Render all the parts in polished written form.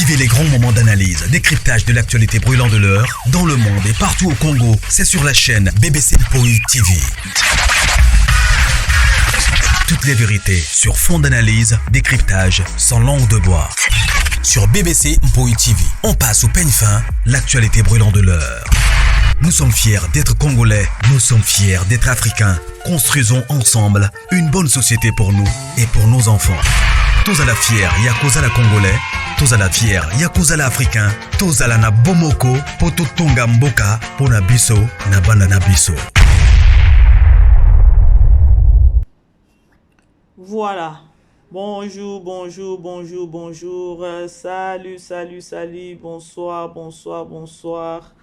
Vivez les grands moments d'analyse, décryptage de l'actualité brûlante de l'heure, dans le monde et partout au Congo. C'est sur la chaîne BBC Mpoi TV. Toutes les vérités sur fond d'analyse, décryptage, sans langue de bois. Sur BBC Mpoi TV, on passe au peigne fin l'actualité brûlante de l'heure. Nous sommes fiers d'être Congolais, nous sommes fiers d'être Africains. Construisons ensemble une bonne société pour nous et pour nos enfants. Tozala fier ya kozala Congolais, tozala fier ya kozala Africain, tozala na bomoko po totonga mboka pona biso na bana na biso. Voilà. Bonjour, bonjour, bonjour, bonjour. Salut, salut, salut. Bonsoir, bonsoir, bonsoir.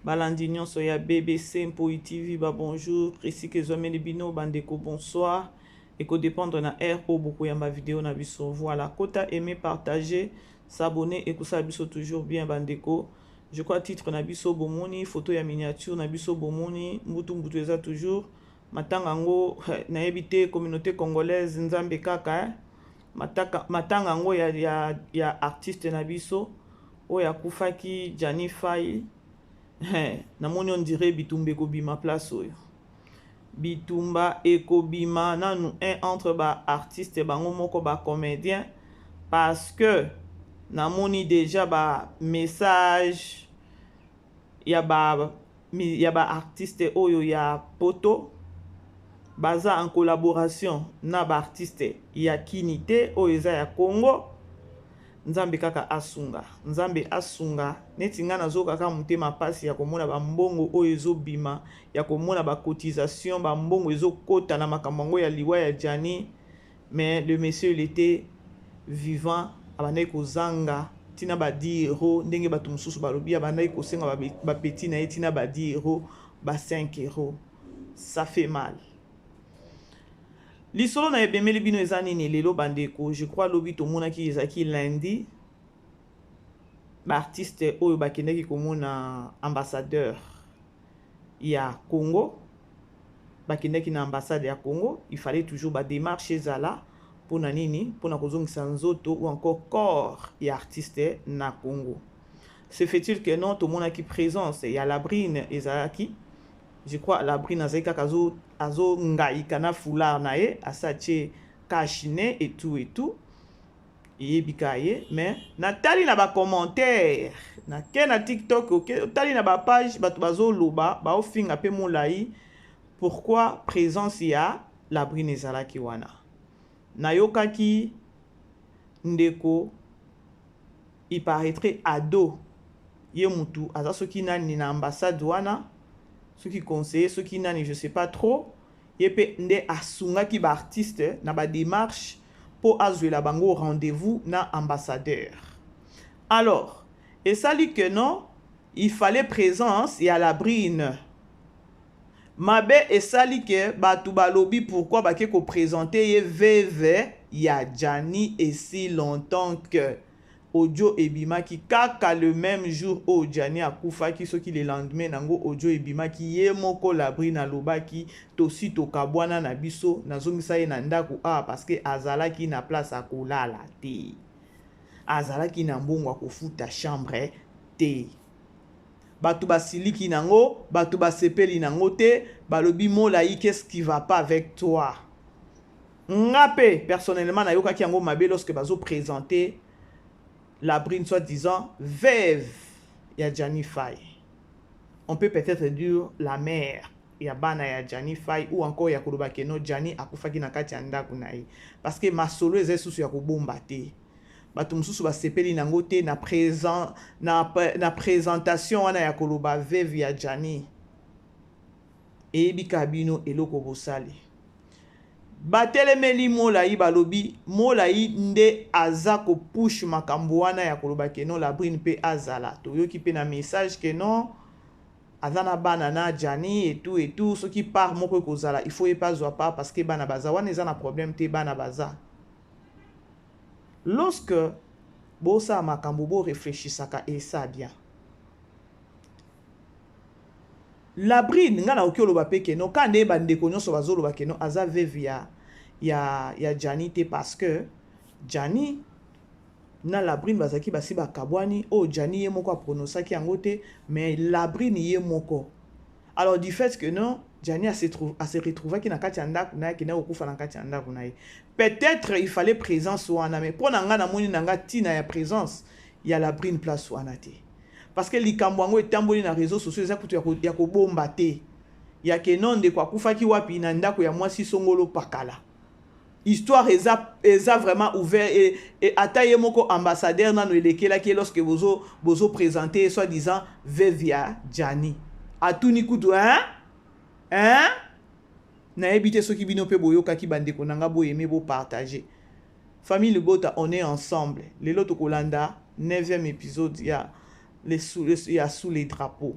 Balandi nyonso ya BBC Mpoi TV ba bonjour. Esika ezwameli bino bandeko bonsoir. Ekodépendre na heure oyo bokoyamba video na biso. Voilà. Kota aimer, partager, s'abonner ekosala biso toujours bien bandeko. Je crois titre na biso bomoni, photo ya miniature na biso bomoni, mbutu mbutu eza toujours. Matanga yango nayebi te communauté congolaise nzambe kaka eh? Mataka, matanga yango ya, ya, ya artiste na biso oyo akufaki Gianni Fay, namoni on dirait bitumba ekobima place oyo, bitumba ekobima nanu un entre ba artiste bango moko ba comédien, parce que namoni déjà ba message ya ba artiste oyo ya poto baza en collaboration na ba artiste ya kini te oyo eza ya Congo. Nzambe kaka asunga, Nzambe asunga. Neti ngai nazoka kaka motema mpasi ya komona bambongo oyo ezobima, ya komona bacotisation, bambongo ezokota na makambo yango ya liwa ya Gianni. Mais le monsieur, il était vivant, abandaki kozanga ntina ba 10 euro, ndenge bato mosusu balobi abandaki kosenga bapeti na ye ntina ba 10 euro, ba 5 euro. Ça fait mal. Lisolo na ebemeli bino eza nini lelo bandeko? Je crois lobi tomonaki, ezalaki lundi, baartiste oyo bakendaki komona ambassadeur ya Congo. Bakendaki na ambassade ya Congo. Il fallait toujours badémarche ezala. Mpona nini? Mpona kozongisa nzoto ou encore corps ya artiste na Congo. Se fait-il que non, tomonaki présence ya Labrine ezalaki. Je crois Labrine azalaki kaka azongaika na foulard na ye, asa atie cache-nez et tout et tout, eyebi ka ye. Mais natali na bacommentaire, nake na TikTok, otali na bapage, bato bazoloba, baofinga mpe molai pourquoi présence ya Labrine ezalaki wana. Nayokaki ndeko, il paraîtrait ado ye mutu aza soki nani na ambassade wana, soki conseiller, soki nani, je sais pas trop. Ye mpe nde asungaki baartiste na badémarche mpo azwela bango rendez-vous na ambassadeur. Alors esali que non, il fallait présence ya Labrine. Mabe esali ke bato balobi pourquoi bake koprésente ye veuve ya Gianni esi longtemps que audio ebimaki kaka le même jour oyo Gianni akufaki. Soki le lendemain nango audio ebimaki, ye moko Labrine alobaki: tosi tokabwana na biso, nazongisa ye na ndako awa parce que azalaki na place akolala te, azalaki na mbongo akofuta chambre te. Bato basiliki nango, bato basepeli nango te, balobi: molai, qu'est-ce qui va pas avec toi? Nga mpe personnellement nayokaki yango mabe lorsque bazoprésente Labrine, soi-disant veuve ya Gianni Fay. On peut peut-être dire la mère ya bana ya Gianni Fay, ou encore ya koloba ke no, Gianni akufaki na kati ya ndako na ye, parce que masolo eza lisusu ya kobomba te. Bato mosusu basepeli nango te na présentation wana ya koloba veuve ya Gianni. Eyebi kaka bino eloko bosali. Batelemeli molai, balobi molai nde aza kopushe makambo wana ya koloba ke non, Labrine mpe azala. Toyoki mpe na message ke non, aza na bana na Gianni et tout et tout. Soki part moko ekozala, il faut ye mpe azwa part, parce que bana baza wana, eza na problème te, bana baza. Lorsque bosala makambo, boreflechisaka esa bien. Labrine, ngai nakoki oloba mpe ke non, ka nde bandeko nyonso bazoloba ke non, aza veuve ya Gianni te, parce que Gianni Na Labrine bazalaki basi bakabwani. Oyo Gianni ye moko aprononçaki yango te, mais Labrine ye moko. Alors, du fait que non, Gianni ase retrouvaki na kati ya ndako na ye, akendaki kokufa na kati ya ndako na ye. Peut-être il fallait présence wana, mais mpo na ngai, namoni na nga ntina ya présence ya Labrine place wana te, parce que likambo yango etamboli na réseaux sociaux, eza kutu ya kobomba te ya ke non, ndeko akufaki wapi? Na ndako ya mwasi songolo pakala. Histoire eza vraiment ouvert et ata ye moko ambassadeur nano elekelaki ye lorsque bozo présenter soi-disant veuve ya Gianni, atuni kutu, hein, hein. Nayebi te soki bino mpe boyokaki. Bandeko na nga, boyeme, bopartage. Famille Libota, on est ensemble. Lelo tokolanda 9e épisode ya Sous les drapeaux.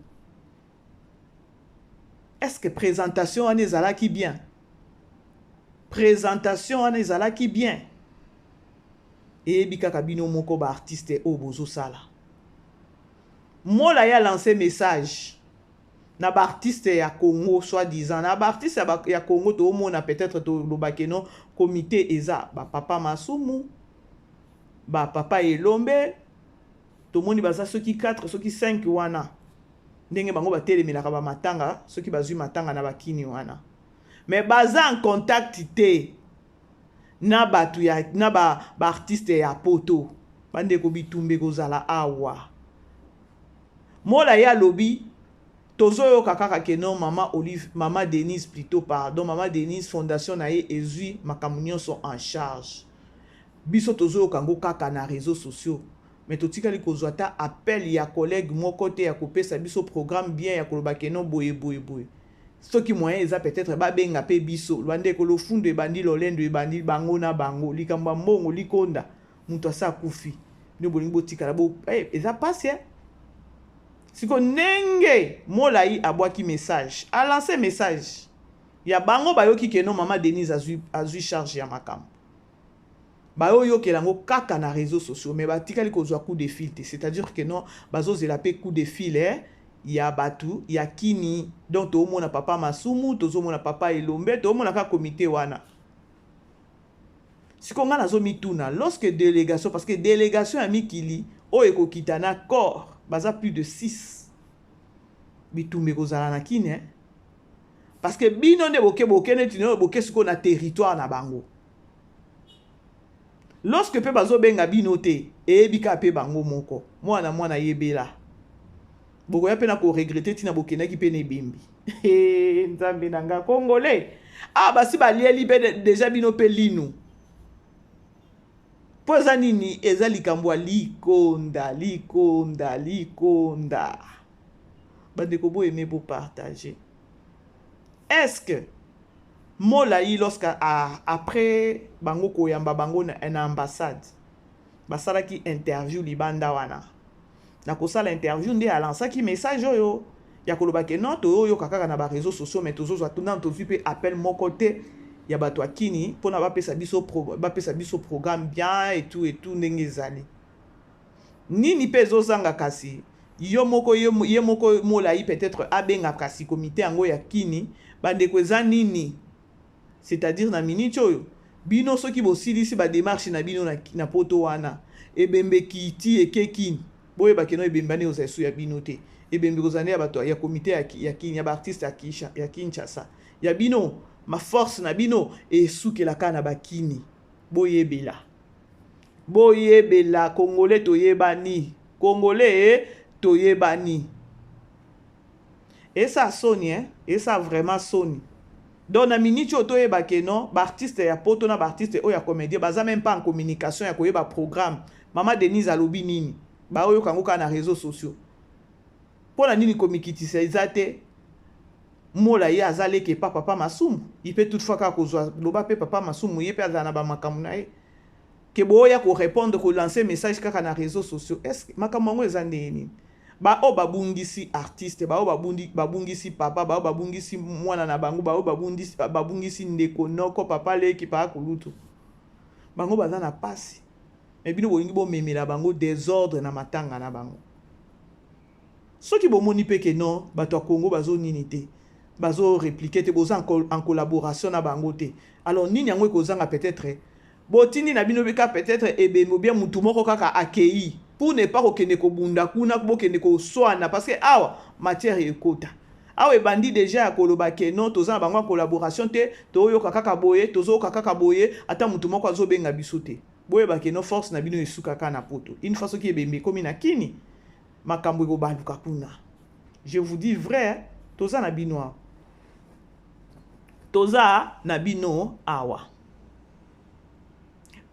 Est-ce que présentation wana ezalaki bien? Présentation wana ezalaki bien? Eyebi kaka bino moko baartiste oyo bozosala. Mola ye alance message na baartiste ya Congo, soi-disant na baartiste ya Congo. Toomona peut-être tolobaki no comité eza bapapa Masumu, bapapa Elombe. Tomoni baza soki 4, soki 5 wana, ndenge bango batelemelaka bamatanga soki bazwi matanga na bakini wana, mais baza en contact te na bato ya na baartiste ba ya Poto. Bandeko, bitumba ekozala awa. Mola ye alobi tozoyoka kaka ke non, mama Olive, mama Denise plutôt, pardon, mama Denise, fondation na ye ezwi makambo nyonso en charge. Biso tozoyoka yango kaka na réseaux sociaux, mais totikali kozwa ata appel ya collègue moko te ya kopesa biso programme bien, ya koloba ke non, boye boye boye. Soki moyen eza, peut-être babenga mpe biso. Bandeko, lofundo ebandi, lolendo ebandi, bango na bango, likambo ya mbongo, likonda, moto asa akufi, bino bolingi botikala bo, hey, eza pasi, eh? Siko ndenge Molai abwaki message, alance message ya bango, bayoki ke non, mama Denise azwi charge ya makambo. Bayoyokela yango kaka na réseaux sociaux, mais batikali kozwa coup de fil te. C'est-à-dire que non, bazozela mpe coup de fil, eh, ya bato ya kini. Donc toomona papa Masumu, tozomona papa Elombe, toomona kaka komite wana. Sikoyo ngai nazomituna, lorsque délégation, parce que délégation ya mikili oyo ekokita na corps, baza plus de 6, bitumba ekozala na kini, eh? Parce que bino nde boke neti oyo boke sikoyo na territoire na bango. Lorsque mpe bazobenga bino te, eyebi kaka mpe bango moko. Mwana mwana yebela, bokoya mpe na koregretter ntina bokendaki mpe na ebembi. Nzambe na nga, congolais, ah, basi balieli mpe déjà bino mpe linu. Mpo eza nini? Eza likambo ya likonda, likonda, likonda. Bandeko, boyeme, bopartage. Est-ce que Molai, lorsque après bango koyamba bango na ambassade, basalaki interview libanda wana, na kosala interview nde alansaki message oyo ya koloba ke non, toyoyoka kaka na baréseaux sociaux, mais tozozwa nano, tozwi mpe appel moko te ya bato ya kini mpona bapesa biso programme bien et tout et tout? Ndenge ezali nini mpe ezozanga? Kasi yo moko, ye moko Molai peut-être abenga kasi komite yango ya kini. Bandeko, eza nini? C'est-à-dire na miniti oyo, bino soki bosilisi badémarche na bino na Poto wana, ebembe kiti eke kini, boyeba ke non, ebembe ane kozala esu ya bino te. Ebembe kozala nde ya bato ya komite ya kini, ya baartiste ya Kinshasa. Ya bino, maforce na bino esukelaka na bakini. Boyebela, boyebela. Congolais toyebani, congolais toyebani. Esa soni, eh? Esa vraiment soni. Donc na miniti oyo, toyeba ke non, baartiste ya Poto na baartiste oyo ya comédien baza même pas en communication ya koyeba programme mama Denise alobi nini. Baoyoka yango kaka na réseaux sociaux. Mpo na nini komikitisa eza te? Mola ye aza leki epa papa Masumu, ye mpe toutefois kaka kozwa loba mpe papa Masumu, ye mpe azala na bamakambo na ye ke boya korépondre, kolancer message kaka na réseaux sociaux. Est ce makambo yango eza ndenge nini? Baoyo babungisi artiste, baoyo babungisi papa, baoyo babungisi mwana na bango, baoyo babungisi ndeko, noko, papa leki, papa kulutu, bango baza na pasi, mais bino bolingi bomemela bango désordre na matanga na bango. Soki bomoni mpe ke non, bato ya Congo bazonini te, bazorépliquer te, boza en collaboration na bango te, alors nini yango ekozanga? Peut-être Botindi na bino bika peut-être ebembe ou bien mutu moko kaka akeyi pour ne pas kokende kobunda kuna, bokende koswana, parce que awa matière ekota. Awa ebandi deja ya koloba ke non, toza na bango ya collaboration te, toyoka kaka boye, tozoyoka kaka boye, ata mutu moko azobenga biso te. Boyeba ke no, force na bino esukaka na Poto. Une fois soki ebembe ekomi na Kini, makambo ekobaluka kuna. Je vous dis vrai, toza na bino awa, toza na bino awa.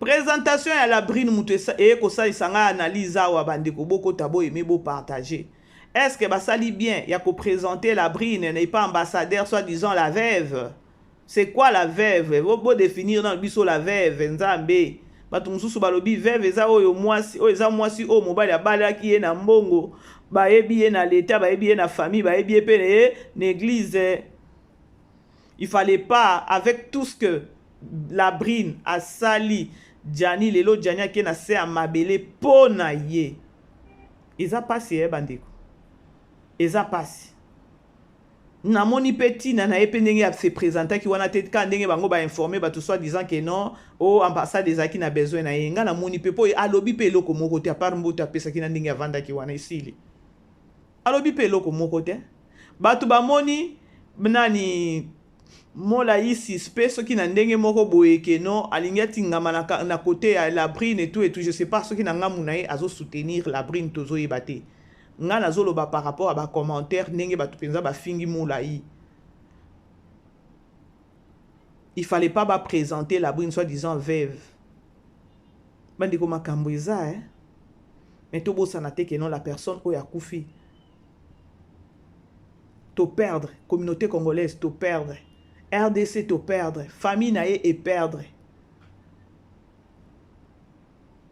Présentation ya Labrine, moto eye kosalisa ngai analyse awa. Bandeko, bokota, boyeme, bopartage. Est ce que basali bien ya koprésenter Labrine n'est pas ambassadeur, soit disant la veuve? C'est quoi la veuve? Bodéfinir na biso la veuve. Nzambe, bato mosusu balobi veuve eza oyo mwasi oyo, eza mwasi oyo mobali abalaki ye na mbongo, bayebi ye na leta, bayebi ye na famille, bayebi ye mpe ye na église. Il fallait pas, avec tout ce que Labrine asali Jani, lelo Jani ake na se ya mabele mpo na ye. Eza mpasi ye, bandeko, eza mpasi. Namoni mpe ntina na ye mpe ndenge ase présentaki wana te, kaka ndenge bango bainforme bato, soit disant ke non, o ambassade ezalaki na besoin na ye. Nga namoni mpe mpo alobi mpe eloko moko te, à part mbote apesaki na ndenge avandaki wana, esili. Alobi mpe eloko moko te. Bato bamoni nani Molaisi mpe soki na ndenge moko boye ke non, alingi atingama na côté ya Labrine et tout et tout. Je sais pas soki na ngambu na ye azosoutenir Labrine, tozoyeba te. Nga nazoloba par rapport à bacommentaire, ndenge bato mpenza bafingi Molai. Il fallait pas baprésenter Labrine soi disant veuve. Bandeko, makambo eza, eh? Mais tobosana te ke non, la personne oyo akufi, toperdre communauté congolaise, toperdre RDC, toperdre famille na ye, eperdre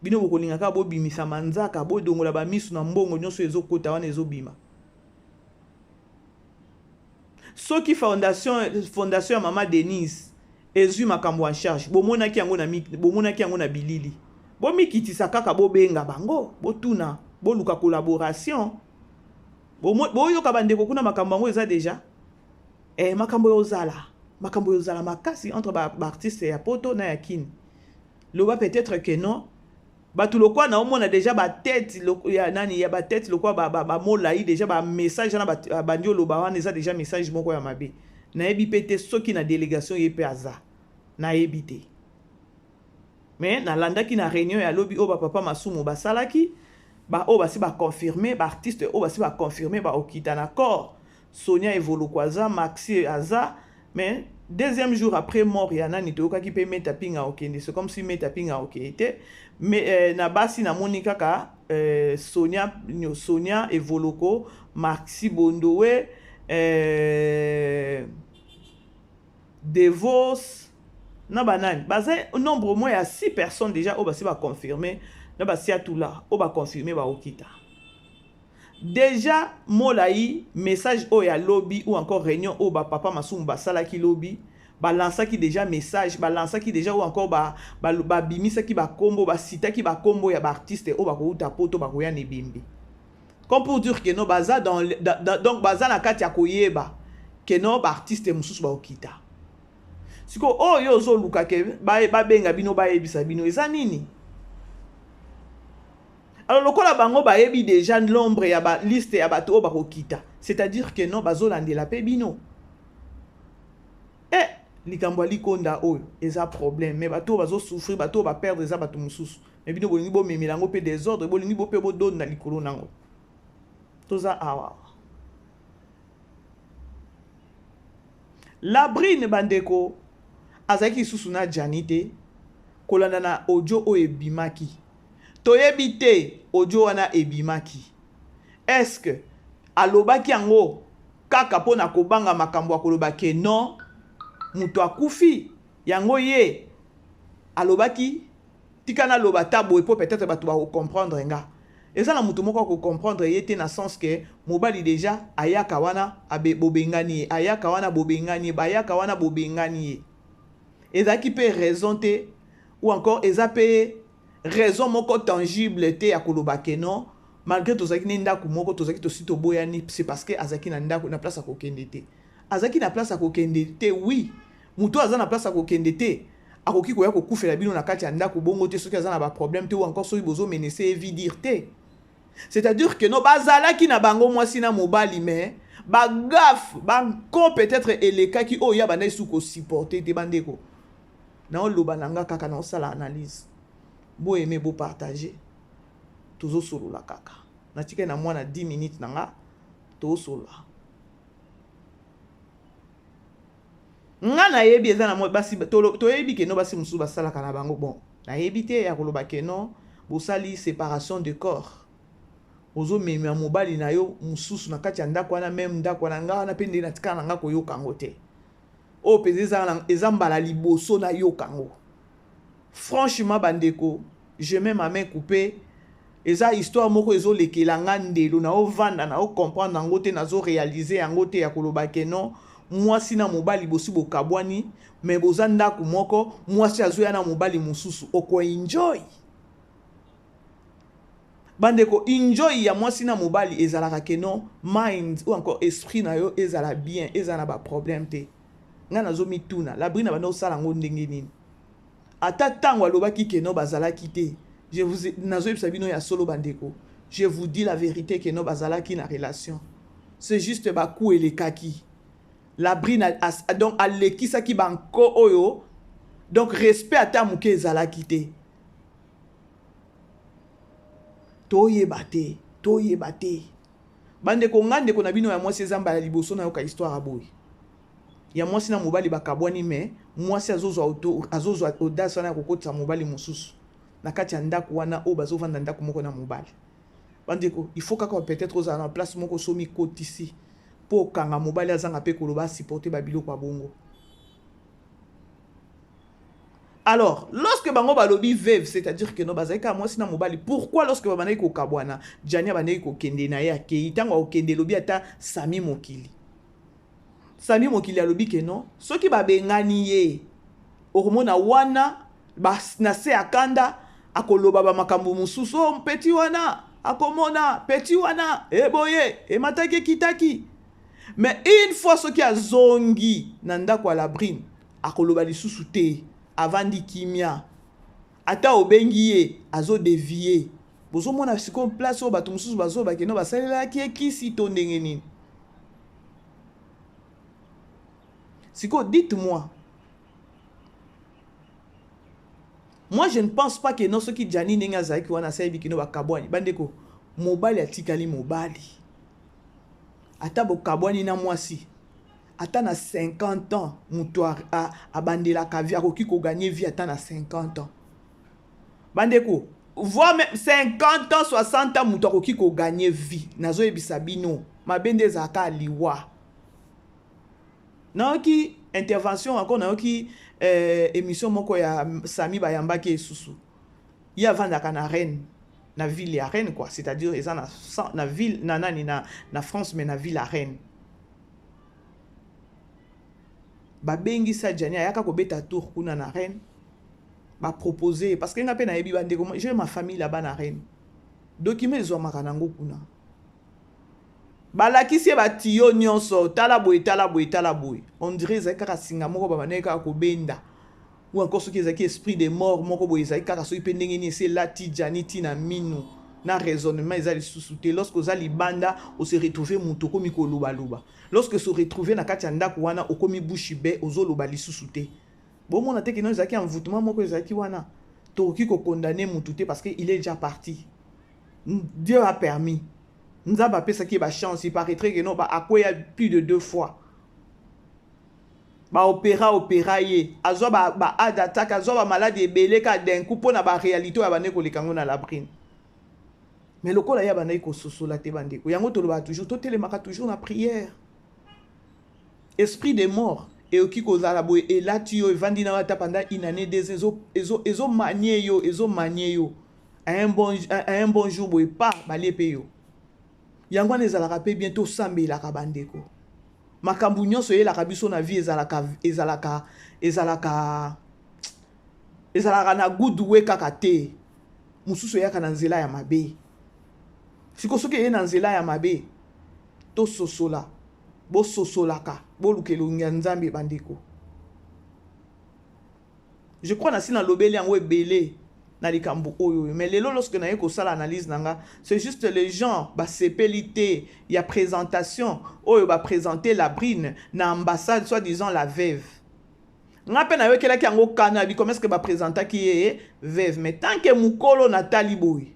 bino. Bokolinga kaka bobimisa manzaka, bodongola bamisu na mbongo nyonso ezokota wana, ezobima. Soki fondation ya mama Denise ezwi makambo en charge, bomonaki yango na bilili. Bomikitisa kaka, bobenga bango, botuna, boluka collaboration. Boyoka bandeko kuna, makambo yango eza deja makambo ozala, makambo ozala makasi entre baartiste ba ya Poto na ya Kini. Loba peut-être que non, bato lokwa naomona déjà batete ya nani, ya batete lokwa bamolai déjà bamessage wana bandi oloba wana, eza déjà message moko ya mabe. Nayebi mpe te soki na délégation ye mpe aza, nayebi te. Mais nalandaki na réunion ya lobi oyo bapapa Masumu basalaki, baoyo basi baconfirme, baartiste oyo basi baconfirme baokita na corps. Sonia Evoloko aza, Maxi aza. Mais deuxième jour après mort ya nani, toyokaki mpe Meta Pinga okende. C'est comme si Meta Pinga okende te. Mais na basi namoni kaka Sonia Evoloko, Maxi Bondowe, Devos na banani, baza nombre moins ya 6 personnes déjà oyo basi baconfirme, na basiatula oyo baconfirme baokita déjà. Molai, message oyo ya lobi ou encore réunion oyo bapapa Masumu basalaki lobi, balansaki déjà message, balansaki déjà ou encore babimisaki bakombo, basitaki bakombo ya baartiste oyo bakouta Poto, bakoya na ebembe, comme pour dire que non, baza dans, donc baza na kati ya koyeba ke non, baartiste mosusu baokita. Sikoyo oyo ozoluka ke babenga bino, bayebisa bino eza nini? Alors lokola bango bayebi déjà nombre ya baliste ya bato oyo bakokita, c'est-à-dire que non, bazolandela mpe bino. E likambo ya likonda oyo eza problème, mais bato oyo bazosouffrir, bato oyo baperdre, eza bato mosusu. Mais bino bolingi bomemela yango mpe désordre, bolingi bo mpe bodonda likolo nango. Toza awa. Labrine, bandeko, azalaki lisusu na Jani te. Kolanda na audio oyo ebimaki, toyebi te audio wana ebimaki, est-ce alobaki yango kaka mpo na kobanga makambo ya koloba ke non, moto akufi, yango ye alobaki tika naloba ta boye mpo peut-être bato bakocomprendre nga. Eza na moto moko akocomprendre ye te, na sens ke mobali déjà ayaka wana, bobengani ye, ayaka wana, bobengani ye, bayaka wana, bobengani ye. Ezalaki mpe raison te, ou encore eza mpe raison moko tangible te ya koloba ke non, malgré tozalaki ne ndako moko, tozalaki tosi toboyani. C'est parce que azalaki na ndako, na place ya kokende te, azalaki na place ya kokende te. Oui, moto aza na place ya kokende te. Akoki koya kokufela bino na kati ya ndako bongo te soki aza na ba problème te ou encore soki bozo menacer ye vie dire te. C'est-à-dire que no bazalaki na bango mwasi na mobali mais ba gaffe ba nko peut-être elekaki oyo ya bandaki su ko supporter te bandeko. Naoloba na nga kaka naosala analyse. Bo aimer bo partager. Tozosolola kaka. Natikali na mwana 10 minutes na nga tozosolola. Nga nayebi eza na basi toyebi ke no basi mosusu basalaka na bango bon nayebi te ya koloba ke no bosali separation de corps ozomemia mobali na yo mosusu na kati ya ndako wana meme ndako wana nga wana mpe nde natikala na nga koyoka yango te oyo mpenza eza mbala liboso nayoka yango. Franchement bandeko je mets ma main coupee eza histoire moko ezo lekela nga ndelo nao vanda nao comprendre yango te nazo realiser yango te ya koloba ke non mwasi na mobali bosi bokabwani mais boza ndaku moko mwasi azoya na mobali mosusu oko enjoy bandeko enjoy ya mwasi na mobali ezalaka ke non mind ou encore esprit na yo ezala bien ezala na ba problème te nga nazo mituna labrina banda osala yango ndenge nini Ata tango alobaki que non bazalaki te, je vous nazoyebisa bino ya solo bandeko, je vous dis la verite que non bazalaki na relation. C'est juste ba coups elekaki. La brine donc alekisaki ba nko oyo donc respect ata muke ezalaki te. Toyeba te, toyeba te. Bandeko nga ndeko na bino ya mwasi eza mbala liboso nayoka histoire ya boye. Ya mwasi na mobali bakabwani mais mwasi azozwa auto azozwa audace wana ya kokotisa mobali mosusu na kati ya ndako wana oyo bazovanda ndako moko na mobali. Bandeko il faut kaka peut-être ozala na place moko so mikotisi mpo okanga mobali azanga mpe koloba asupporte ba biloko ya bongo. Alors, lorsque bango balobi veuve, c'est-à-dire que no bazali kaka mwasi na mobali, pourquoi lorsque babandaki kokabwana, Gianni abandaki kokende na ye akei, ntango akokende elobi ata Sami Mokili. Sami Mokili alobi ke non, soki babengani ye, okomona wana ba, na se ya kanda akoloba ba makambo mosusu, oh petit wana akomona petit wana eboye emataki ekitaki. Mais une fois soki azongi na ndako ya Labrine, akoloba lisusu te, avandi kimia. Ata obengi ye, azo devier. Bozomona sikoyo place oyo bato mosusu bazoloba ke no basalelaki ye kisi to ndenge nini. Sikoyo dites-moi, moi je ne pense pas que non soki Gianni ndenge azalaki wana asayebi kino bakabwani. Bandeko, mobali atikali mobali. Ata bokabwani na mwasi, ata na 50 ans moto abandelaka vie, akoki koganye vie ata na 50 ans. Bandeko, voire même 50 ans, 60 ans moto akoki koganye vie. Nazoyebisa bino, mabe nde ezalaka liwa. Nayoki intervention encore, nayoki émission moko ya Sami bayambaki esusu. Ye avandaka na Rennes, na ville ya Rennes quoi, c'est-à-dire eza na, na ville na nani na, na France mais na ville ya Rennes. Babengisa Gianni ayaka kobeta tour kuna na Rennes, ba proposer parce que nga pe nayebi bandeko, j'ai ma famille là-bas na Rennes. Document ezwamaka nango kuna. Balakisi ye batiyo nyonso, tala boye, tala boye, tala boye. On dirait ezalaki kaka singa moko babandaki kaka kobenda. Ou encore soki ezalaki esprit de mort moko boye ezalaki kaka soki mpe ndenge nini esi elati Gianni ti na minu na raisonnement eza lisusu te. Lorsque oza libanda o se retrouver moto okomi kolobaloba. Lorsque se retrouver na kati ya ndako wana okomi bouche bee ozoloba lisusu te. Bomona te kino ezalaki envoûtement moko ezalaki wana. Tokoki ko condamner mutu te parce que il est déjà parti. Dieu a permis. Nzambe apesaki ye ba chance, il paraîtrait que non ba akweya plus de deux fois. Ba opera opera ye, azwa ba ba heart attack, azwa ba maladi ebele ka d'un coup pona ba réalité oyo abandaki koleka ngo na Labrine. Mais lokola ye abandaki kososola te bandeko, yango tolobaka toujours, totelemaka toujours na prière. Esprit de mort eyoki kozala boye elati yo evandi na yo ata pendant une année deux ans ezo ezo manier yo, ezo manier yo. À un bon jour boye pa balie pe yo. Yango wana ezalaka pe bien tosambelaka bandeko. Makambo nyonso eyelaka biso na vie ezalaka ezalaka ezalaka ezalaka na good way kaka te. Mosusu eyaka na nzela ya mabe. Siko soki eye na nzela ya mabe, tososola, bososolaka, boluka elongi ya Nzambe bandeko. Je crois nasi nalobeli yango ebele na likambo oyo oyo, mais lelo lorsque naye kosala analyse na nga, c'est juste les gens basepeli te ya présentation oyo baprésente Labrine na ambassade, soi-disant la veuve. Nga mpe nayokelaki yango kana bi comment est-ce que baprésentaki ye veuve, mais tant que mokolo natali boye,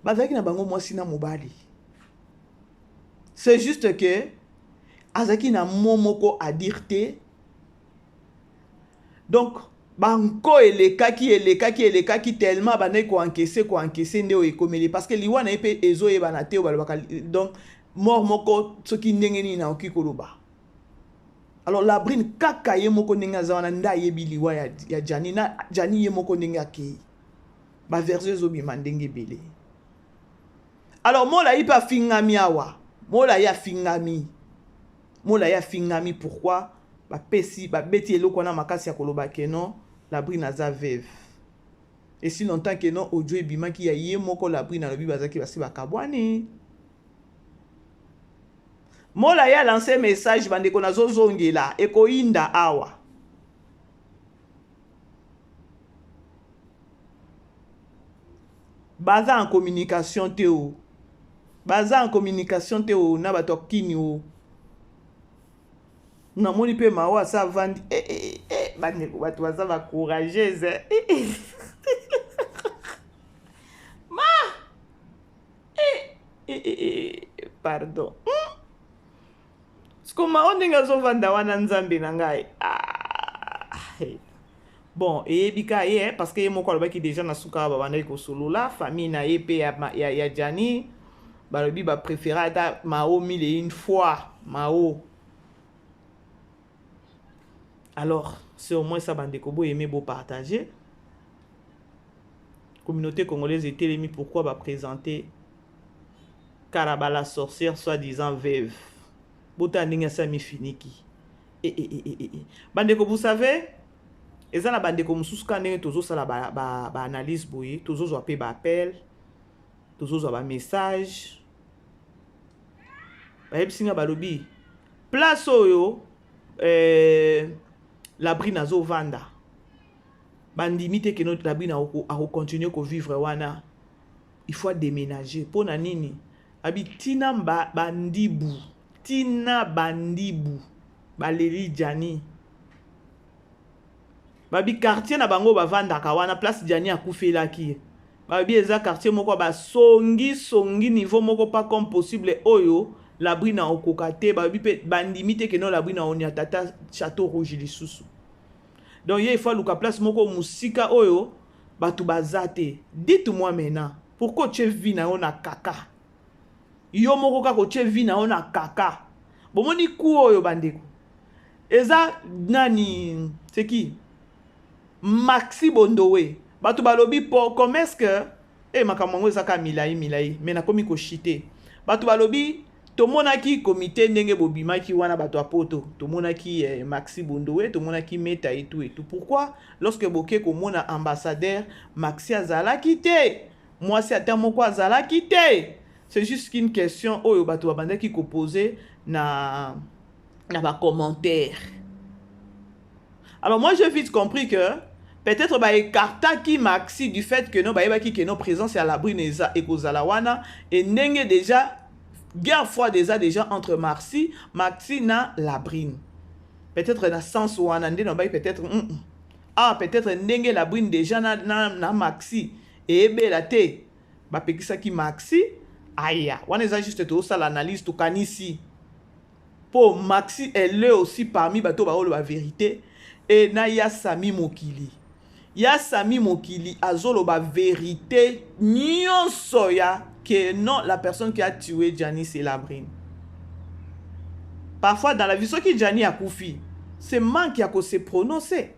bazalaki na bango mwasi na mobali. C'est juste que azalaki na mot moko à dire te. Donc banko elekaki, elekaki, elekaki tellement, bandaki koencaisser, koencaisser, nde oyo ekomeli, parce que liwa na ye mpe ezoyebana te. Oyo balobaka donc mort moko soki ndenge nini nakoki koloba. Alors Labrine kaka ye moko ndenge aza wana nde ayebi liwa ya Jani na Jani ye moko ndenge akei. Baversion ezobima ndenge ebele. Alors Molai mpe afingami awa, Molai afingami, Molai afingami. Pourquoi bapesi, babeti eloko wana makasi ya koloba ke non, Labrine aza veuve, et si longtemps ke non, audio ebimaki ya ye moko Labrine alobi bazalaki basi bakabwani. Molai alance message. Bandeko, nazozongela, ekoyinda awa. Baza en communication te o, baza en communication te o na bato ya kini o. Namoni mpe mawa asa avandi. Eh, eh, eh, bandeko, bato baza bacourageuse eh, eh. Ma eh, eh, eh, eh, pardon. Siko mao ndenge azovanda wana, nzambe na ngai. Ah, eh. Bon, eyebi ka ye, parce que ye moko alobaki déjà na suka babandaki kosolola famille na ye mpe ya Jani. Balobi bapréféré ata Mao mille et une fois Mao. Alors c'est au moins ça. Bandeko, boyeme, bopartage. Communauté congolaise etelemi. Pourquoi baprésente Karaba la sorcière, soi-disant veuve? Botala ndenge asali mifiniki. E, e, e, e, e. Bandeko, vous savez, eza na bandeko mosusu kaka ndenge tozosala baanalyse ba boye, tozozwa mpe baappel, tozozwa bamessage. Bayebisi nga, balobi place oyo Labrine azovanda, bandimi te keno Labrine akocontinue kovivre wana, il faut adéménager. Mpo na nini? Abi ntina bandibu, ntina bandibu baleli Jani. Babi quartier na bango bavandaka wana, place Jani akufelaki, babi eza quartier moko basongi songi, niveau moko pas comme possible oyo Labrine okoka te. Babi mpe bandimi te keno Labrine aoniata tata Château Rouge lisusu. Donc ye, il faut aluka place moko mosika oyo bato baza te. Dites-moi maintenant, pourquoi otie vie na yo na kaka yo moko, kaka otie vie na yo na kaka? Bomoni ku oyo, bandeko, eza nani? C'est qui? Maxi Bondowe. Bato balobi po comment est-ce que makambo yango eza kaka milai milai, mais nakomi koshite. Bato balobi tomonaki komite ndenge bobimaki wana, bato ya poto, tomonaki Maxi Bondowe, tomonaki Meta etu etu. Pourquoi lorsque boke komona ambassadeur Maxi azalaki te, mwasi ata moko azalaki te? C'est juste une question oyo bato babandaki kopose na bacommentaire. Alors moi, j'ai vite compris que peut-être baécartaki Maxi du fait que no bayebaki ke no présence ya Labrine eza ekozala wana e ndenge déjà guerre froide eza déjà entre Maxi na Labrine. Peut-être na sens wana nde nabaki peut-être ah, peut-être ndenge Labrine déjà na Maxi eyebela te, bapekisaki Maxi aya wana. Eza juste tozosala analyse, tokanisi mpo Maxi, elle est aussi parmi bato baoloba vérité. E na ya Sami Mokili, ya Sami Mokili azoloba vérité nyonso ya que non, la personne qui a tué Gianni, c'est Labrine. Parfois dans la vie, soki Gianni akufi, c'est manque ya kose prononcer.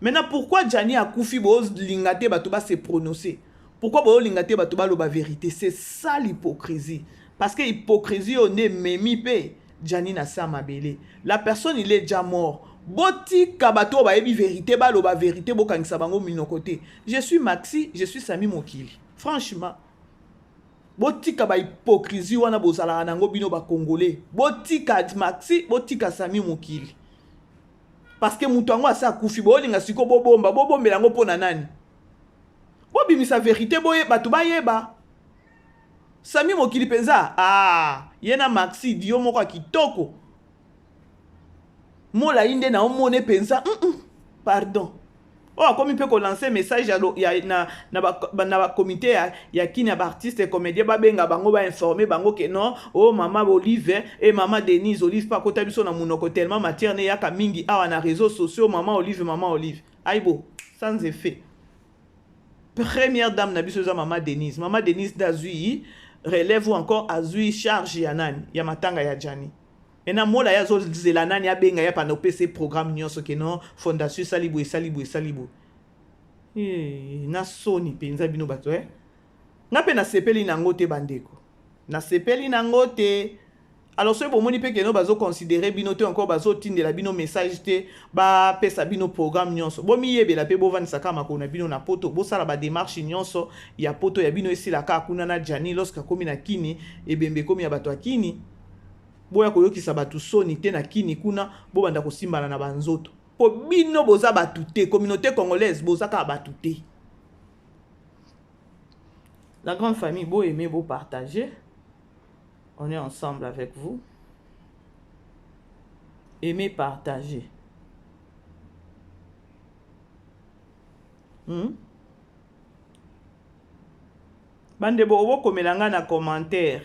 Maintenant, pourquoi Gianni akufi, bolinga te bato base prononcer? Pourquoi bolinga te bato baloba vérité? C'est ça l'hypocrisie, parce que hypocrisie oyo nde ememi mpe Gianni na sa mabele. La personne, il est déjà mort. Botika bato oyo bayebi vérité baloba vérité, bokangisa bango minoko te. Je suis Maxi, je suis Sami Mokili. Franchement, botika bahypocrisie wana bozalaka nango, bino bacongolais. Botika Maxi, botika Sami Mokili. Parce que moto yango asi akufi, bolinga siko bobomba, bobombela yango mpo na nani? Bobimisa vérité, boye bato bayeba. Sami Mokili mpenza, ah, ye na Maxi dio moko ya kitoko. Molai nde na omone mpenza, Pardon. Oyo akomi mpe kolancer message ya, ya, na bacomité ya kini ya baartiste comédien, babenga bango, bainforme bango ke non, o oh, mama Olive e mama Denise Olive mpe akota biso na monoko tellement matière ne eyaka mingi awa na réseaux sociaux. Mama Olive, mama Olive, aibo sans effet. Première dame na biso eza mama Denise. Mama Denise nde azwi relève ou encore azwi charge ya nani, ya matanga ya Jani. Maintenant mola ye azozela nani abenga ye panda opesa ye programme nyonso ke non, fondation esali boye, esali boye, esali boye. Na soni mpenza bino bato, eh? Nga mpe nasepeli nango te, bandeko, nasepeli nango te. Alors soki bomoni mpe keno bazoconsidérer bino te, encore bazotindela bino message te, bapesa bino programme nyonso, bomiyebela mpe bovandisa kaka makolo na bino na poto, bosala badémarche nyonso ya poto ya bino, esila kaka kuna na Jani. Lorsque akomi na Kini, ebembe ekomi ya bato ya Kini. Boya koyokisa bato soni te na Kini kuna, bobanda kosimbana na banzoto, mpo bino boza bato te. Communauté congolaise, boza kaka bato te. La grande famille, bo aimer, bo partager, on est ensemble avec vous. Aimez, partager. Bandeko, obokomela nga na commentaire: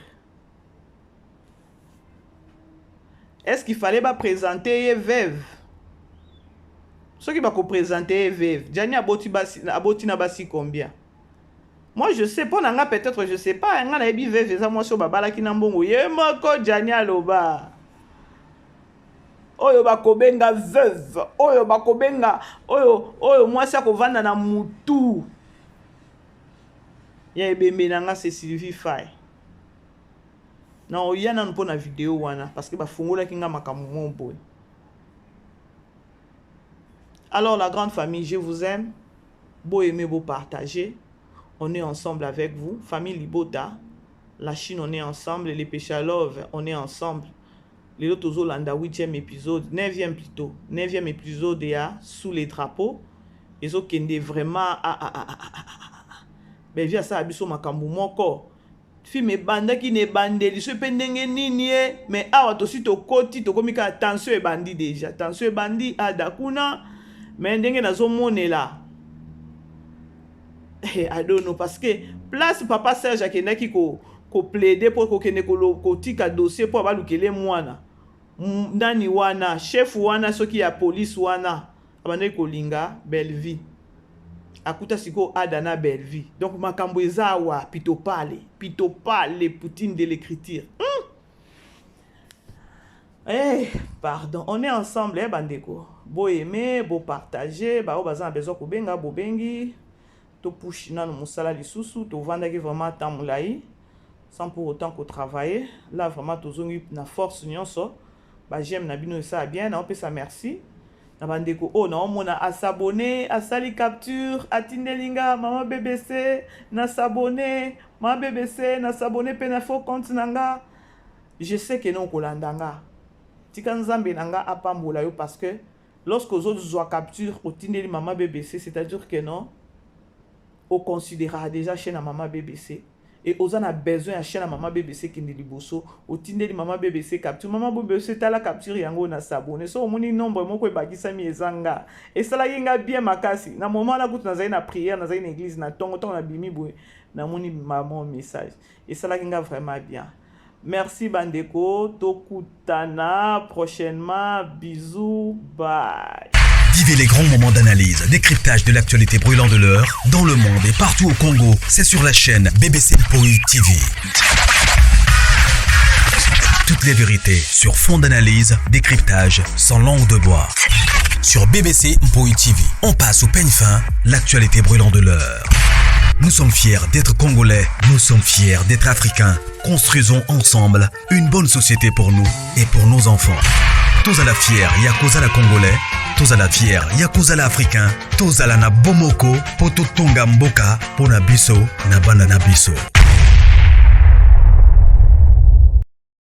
est-ce qu'il fallait baprésenter ye veuve? Soki bakoprésenter ye veuve, Jani aboti basi, aboti na basi combien? Moi je sais, mpo na nga peut-être, je sais pas, nga nayebi veuve eza mwasi oyo babalaki na mbongo. Ye moko Jani aloba oyo bakobenga veuve, oyo bakobenga oyo mwasi akovanda na mutu ya ebembe na nga, c'est Sylvie Fay. Na oya nanu mpo na video wana, parce que bafungolaki nga makambo mo boye. Alors la grande famille, je vous aime. Bo aimer, bo partager, on est ensemble avec vous. Famille libota, la Chine, on est ensemble. Les Péchalove, on est ensemble. Lelo tozolanda 8e épisode, 9e plutôt, 9e épisode ya Sous les drapeaux. Ezokende vraiment. Ah, ah, ah, ah, ah, ah. Bevi asala biso makambo moko. Film ebandaki na ebandeli so mpe ndenge nini ye, mais awa tosi tokoti, tokomi kaka tension ebandi déjà, tension ebandi ada kuna. Mais ndenge nazomonela, I don't know, parce que place papa Serge akendaki koplaider mpo kokende kotika dossier mpo abalukele mwana nani wana, chef wana soki ya police wana abandaki kolinga Bellevie, akuta sikoyo ada na Bellevie. Donc makambo eza awa pitopale, pitopale, poutine de l'écriture. Eh, pardon, on est ensemble, eh, bandeko. Bo aimer, bo partager, ba baza na besoin kobenga, bobengi. Topushi nano mosala lisusu, tovandaki vraiment temps molai sans pour autant kotravailler. Là vraiment tozongi na force nyonso. Baj'aime na bino esala bien. Naopesa merci na bandeko oyo naomona as'abonner, asali capture, atindeli nga: "Mama BBC, nas'abonner. Mama BBC, nas'abonner mpe na faux compte na nga." Je sais ke no okolanda nga. Tika Nzambe na nga apambola yo, parce que lorsque ozozwa capture, otindeli mama BBC, c'est-à-dire que non, oconsidérera déjà chaîne ya mama BBC et oza na besoin ya chaîne ya mama BBC ekende liboso. Otindeli mama BBC capture: "Mama BBC, tala capture yango, na s'abonner." So omoni nombre moko ebakisami, eza nga. Esalaki nga bien makasi. Na moment wana kutu nazali na prière, nazali na église na ntongo. Ntongo nabimi boye, namoni mama message, esalaki nga vraiment bien. Merci bandeko, tokutana prochainement. Bisous, bye. Vivez les grands moments d'analyse, décryptage de l'actualité brûlante de l'heure, dans le monde et partout au Congo. C'est sur la chaîne BBC Poi TV. Toutes les vérités sur fond d'analyse, décryptage, sans langue de bois. Sur BBC Mpoi TV, on passe au peigne fin l'actualité brûlante de l'heure. Nous sommes fiers d'être Congolais, nous sommes fiers d'être Africains. Construisons ensemble une bonne société pour nous et pour nos enfants. Tozala fier ya kozala Congolais, tozala fier ya kozala Africain, tozala na bomoko po totonga mboka mpo na biso na bana na biso.